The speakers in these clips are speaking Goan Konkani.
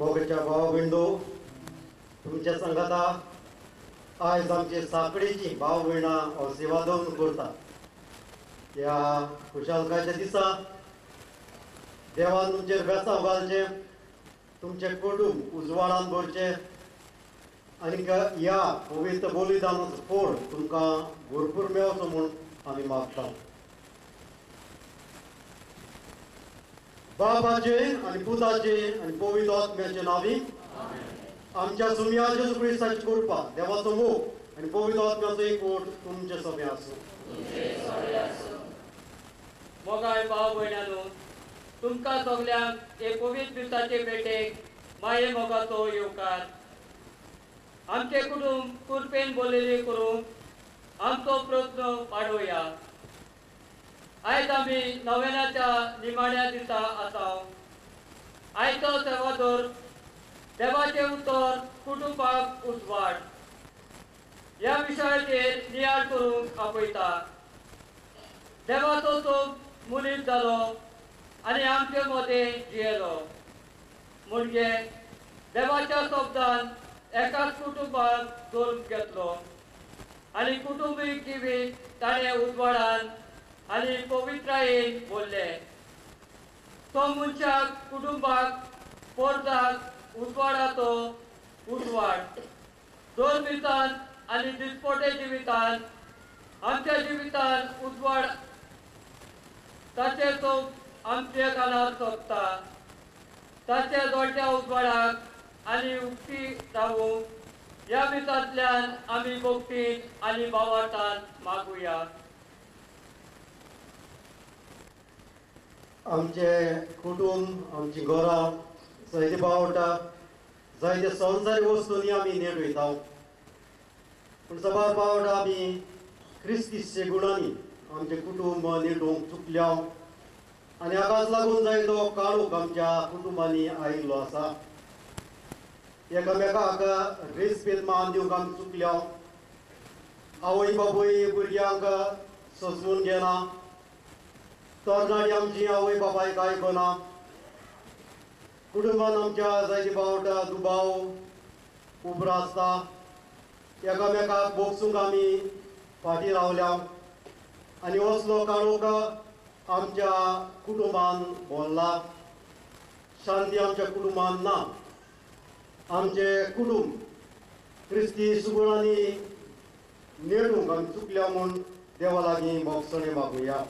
मोगाच्या भाव भयणो, तुमच्या संगाता आयज आमचे साकडेची भाव भयणां सेवादोन करता. ह्या खुशालकायच्या दिसा देवान तुमचेर बेसांव घालचें, तुमचें कुटूंब उजवाडान भरचें आनी ह्या पवित्र बलिदानाचो फोड तुमकां भरपूर मेळचो म्हूण आमी मागता. बाबाचे आनी पुताचे आनी पवित्र आत्म्याचे नांवी आमच्या सुम्या जेजू क्रिस्ताची कृपा, देवाचो मोग आनी पवित्र आत्म्याचो एकवट तुमचे सगळे आसूं. मोगाळ भाव भयणांनो, तुमकां सगल्यांक हे पवित्र दिसाचे भेटेक माये मोगाचो येवकार. आमचे कुटुंब कृपेन बोलिल्लें करूंक आमचो प्रयत्न वाडोवया. आयज आमी नव्याच्या निमाण्या दिसा आसा. आयचो सेवादोर देवाचें उतर कुटुंबाक उजवाड ह्या विशयाचेर नियाळ करूंक आपयता. देवाचो सोब मनीस जालो आनी आमचे मदें जियेलो, म्हणजे देवाच्या शब्दान एकाच कुटुंबाक जल्म घेतलो आनी कुटुंबीक जिवीत ताणें उजवाडान आनी पवित्रायेन भरलें. तो मनशाक, कुटुंबाक, पोरदाक उजवाडाचो उजवाड. दोन दिसान आनी दिसपटे जिवितान आमच्या जिवितान उजवाड ताचे तो आमच्या कानार सोदता. ताचे दोळट्या उजवाडाक आनी उक्ती रावूंक ह्या दिसांतल्यान आमी भक्तीन आनी भावार्थान मागुया. आमचे कुटुंब, आमची घरां जायते पावटा जायते संवसारी वस्तूंनी आमी नेट वयता, पूण सबार पावटा आमी क्रिस्तीचे गुणांनी आमचें कुटुंब नेटोवंक चुकल्या आनी हाकाच लागून जायतो काळोख आमच्या कुटुंबांनी आयिल्लो आसा. एकामेकाक रेस्पेद मान दिवंक आमी चुकल्या. आवय बापूय भुरग्यांक सजवून घेना, तरणाटी आमची आवय बापायक आयकना. कुटुंबान आमच्या जायते पावटा दुबाव उप्रासता. एकामेकाक बोगसूंक आमी फाटीं रावल्या आनी असलो काळोख आमच्या कुटुंबान भरला. शांती आमच्या कुटुंबान ना. आमचें कुटुंब क्रिस्ती सुगुणांनी नेडूंक आमी चुकल्या म्हूण देवा लागीं भोगसणें मागुया.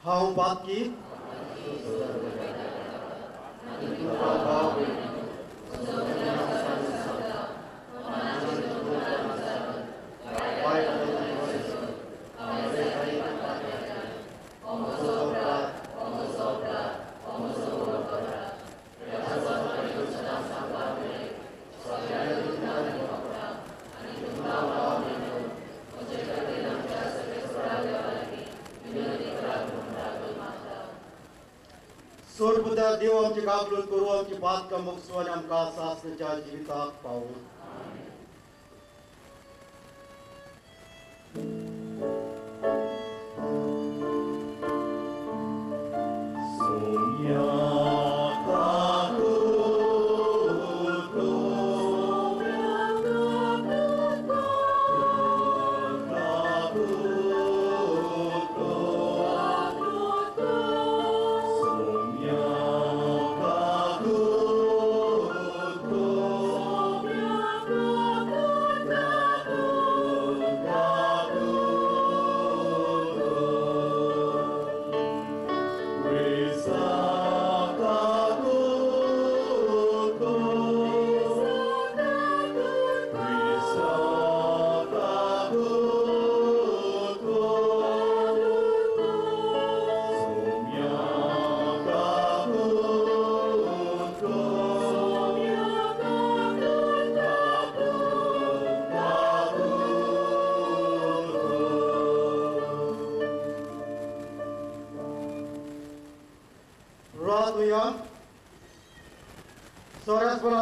हांव पातकी देव आमचे काबलून करूं, आमची पातकां मोगसू आनी आमकां सासणाच्या जिविताक पावूं.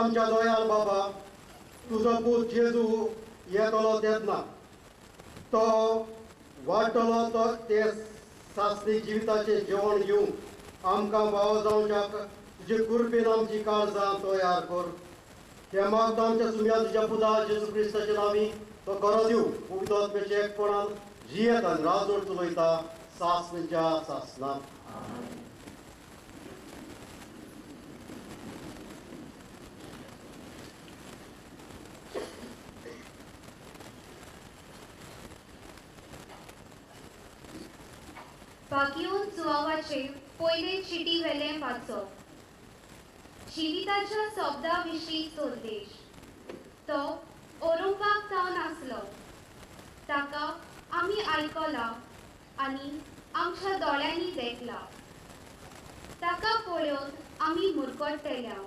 आमच्या दयाल बाबा, तुजो पूत जेजू येतलो तेन्ना तो वाडटलो तो ते सासणी जिविताचें जेवण घेवंक आमकां फावो जावच्याक तुजे कृपेन आमची काळजां तयार कर. हे मागता आमच्या सुम्या तुज्या पुता जेजू क्रिस्ताचे नांवी तो करो दिवं. पवित्र आत्म्याच्या एकपणान जियेत आनी राजवट चलयता सासणीच्या सासणां. बागयोन जुवावाचे पयले चिटी वेलें वाचप. जिविताच्या शब्दा विशीं संदेश. तो ओरोपाक जावन आसलो. ताका आमी आयकला आनी आमच्या दोळ्यांनी देखला. ताका पळोवन आमी मुरगट्टेल्या.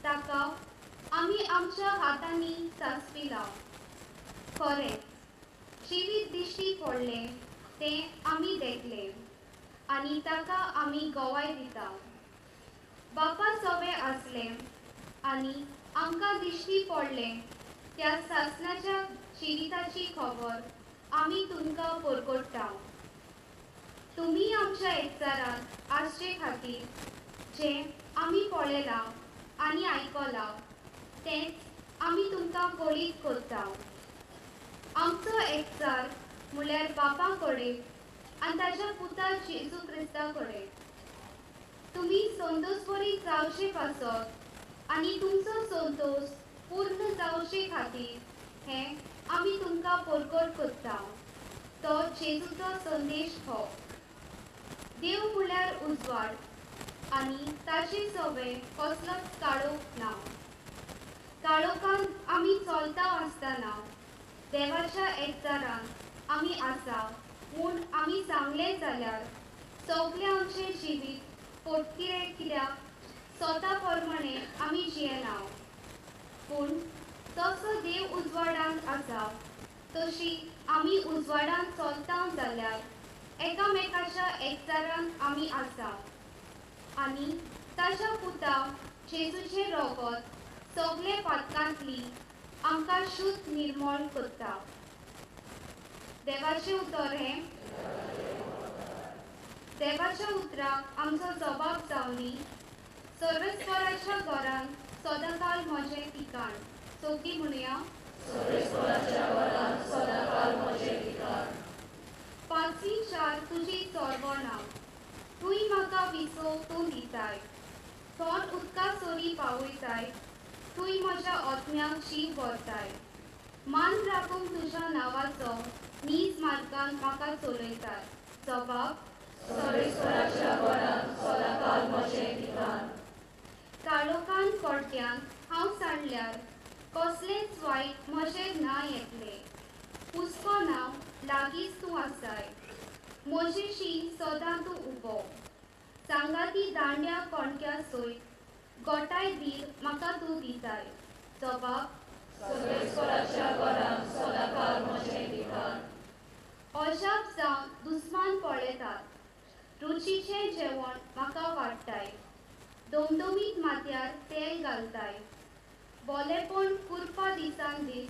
ताका आमी आमच्या हातांनी सांसपिला. खरेंच जिवीत दिश्टी पडलें तें आमी देखलें आनी ताका आमी गवाय दिता. बापा सवे आसले आनी आमकां दिश्टी पडलें त्या सासणाच्या जिविताची खबर आमी तुमकां परगट्टा. तुमी आमच्या एकचारांत आसचे खातीर जें आमी पळयलां आनी आयकलां तेंच आमी तुमकां कळीत करता. आमचो एकचार म्हळ्यार बापा कडेन आनी ताच्या पुता जेजू क्रिस्ता कडेन. तुमी संतोषभरीत जावचे पासत आनी तुमचो संतोष पूर्ण जावचे खातीर हें आमी तुमकां परगट करता. तो जेजूचो संदेश हो. देव म्हळ्यार उजवाड आनी ताचे सवे कसलोच काळोख ना. काळोखान आमी चलता आसतना देवाच्या एकचारान आमी आसा म्हूण आमी सांगलें जाल्यार सगळें आमचें जिवीत पोटकिरें कित्याक स्वता प्रमाणे आमी जियेना. पूण तसो देव उजवाडांत आसा तशी आमी उजवाडांत चलता जाल्यार एकामेकाच्या एकचारांत आमी आसा आनी ताच्या पुता जेजूचें रगत सगळे पातकांतली आमकां शुद्ध निर्मळ करता. देवाचें उतर हें. देवाच्या उतराक आमचो जबाब जावनी. सर्वेस्पराच्या घरांत सदांकाल म्हजें ठिकाण. चौकी म्हणुया. पांचवी चार तुजी चोरवणां. तूंय म्हाका विसव तूं दिताय. थोंड उदका सरी पावयताय. तूंय म्हज्या आत्म्याक शीव व्हरताय. मान राखूंक तुज्या नांवाचो नीज मार्गान म्हाका चलयताय. जबाब. काळोखान कोट्यांत हांव सांडल्यार कसलेंच वायट म्हजेर ना येतलें. हुस्को ना लागींच तूं आसाय. म्हजेशी सदां तूं उबो. सांगाती दांड्या कोणक्या सयत गोटाय धीर म्हाका तूं दिताय. जबाब. अजाप जावन दुस्मान पळयतात. रुचीचें जेवण म्हाका वाडटाय. दोमदोमीत माथ्यार तेल घालताय. बोलेपण कुरपा दिसान दीस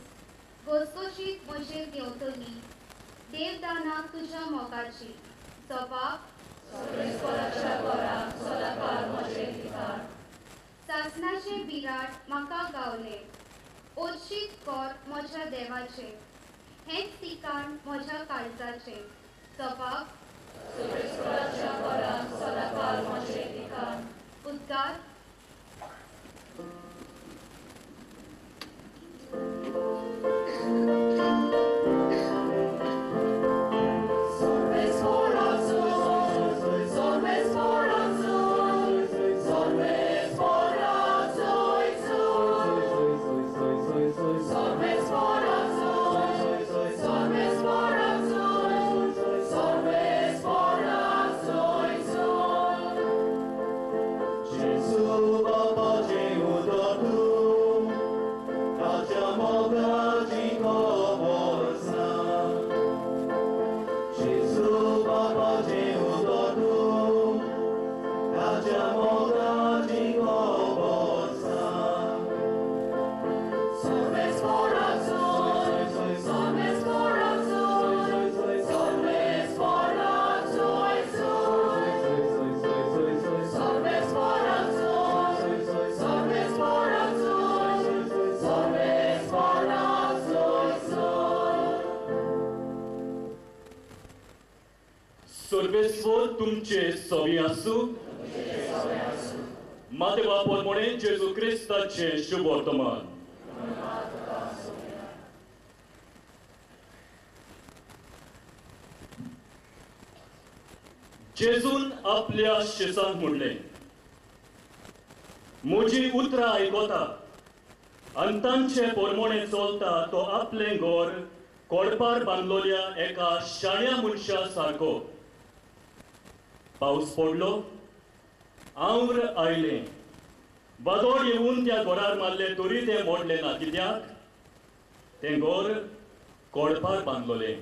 घसघशीत म्हजेर देंवतली. देवदानाक तुज्या मोगाची. जबाब. सासणाचें बिराड म्हाका गावलें. ओर्शीत कर म्हज्या देवाचें. हेंच ठिकाण म्हज्या काळजाचें. जबाब. उद्गार. Jesus. परमेश्वर तुमचे सवी आसूं। मातेवा पोरमोणे जेजू क्रिस्ताचे शुभ वर्तमान। जेजून आपल्या शिसांक म्हणलें, म्हजी उतरां आयकता आनी तांचे पोरमोणे चलता तो आपलें घर कोडपार बांदलोल्या एका शाण्या मनशा सारको। पावस पडलो, आंवर आयलें, वादळ येवन त्या घरार मारलें तरी तें मोडलें ना, कित्याक तें घर कोडपार बांदलोलें।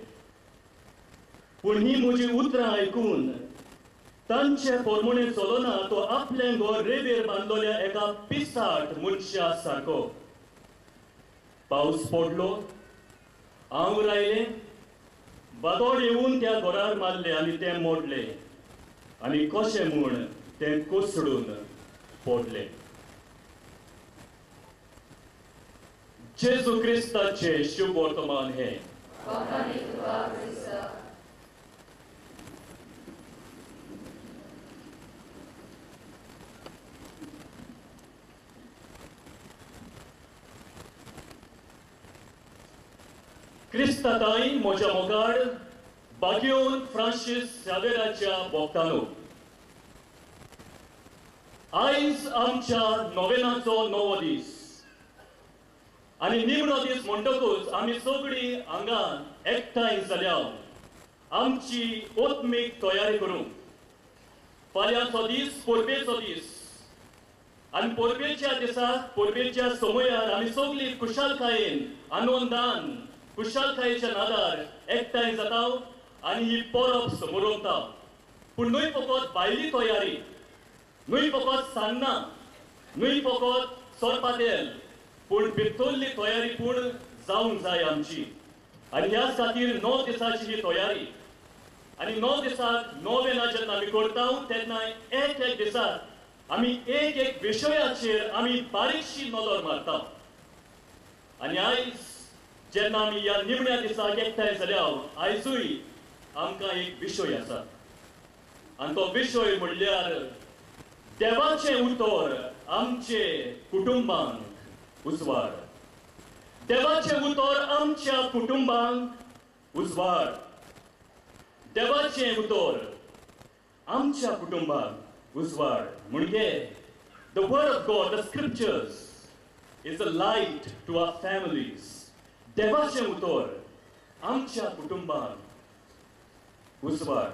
पूण ही म्हजी उतरां आयकून तांचे पोरमोणे चलना तो आपलें घर रेवेर बांदलोल्या एका पिसाट मनशा सारको। पावस पडलो, आंवर आयलें, वादळ येवन त्या घरार मारलें आनी तें मोडलें आनी कशें म्हूण तें कोसळून पडलें। जेजू क्रिस्ताचें शुभ वर्तमान हें। क्रिस्ताताई म्हज्या मोगाड बागेवन फ्रांसीस शावेराच्या भोक्तानो, आयज आमच्या नोवेनाचो नवो दीस आनी निमणो दीस म्हणटकूच आमी सगळीं हांगा एकठांय जाल्या आमची आत्मीक तयारी करूंक। फाल्यांचो दीस परबेचो दीस आनी परबेच्या दिसाक परबेच्या समयार आमी सगळीं खुशालकायेन आनंदान खुशालकायेच्या नादार एकठांय जाता आनी ही परब समोरता। पूण न्हय फकत भायली तयारी, न्हय फकत सान्नां, न्हय फकत सोरपातेल, पूण भितरली तयारी पूण जावंक जाय आमची। आनी ह्याच खातीर 9 दिसांची ही तयारी आनी 9 दिसाक नोवेना जेन्ना आमी करता तेन्ना एक एक दिसाक आमी एक एक विशयाचेर आमी बारीकशी नदर मारता। आनी आयज जेन्ना आमी ह्या निमण्या दिसाक एकठांय जाल्या आयजूय आमकां एक विशय आसा आनी तो विशय म्हणल्यार देवाचें उतर आमचे कुटुंबांक उजवाड। देवाचें उतर आमच्या कुटुंबांक उजवाड। देवाचें उतर आमच्या कुटुंबांक उजवाड म्हणजे the word of God, the scriptures is a light to our families. देवाचें उतर आमच्या कुटुंबांक उजवाड।